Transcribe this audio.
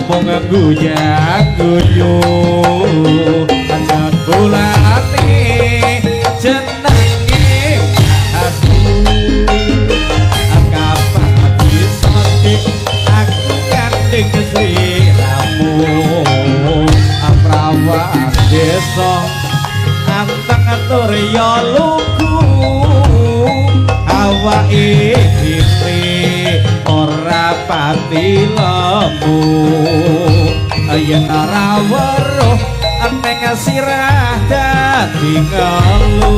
Mung guya-guyu jebulane jenenge asu. Kapan bisa aku gandeng sliramu, prawan desa anteng tur ya lugu, awake dhewe ora pati lemu, yen ora weruh eneng sirah dadi ngelu.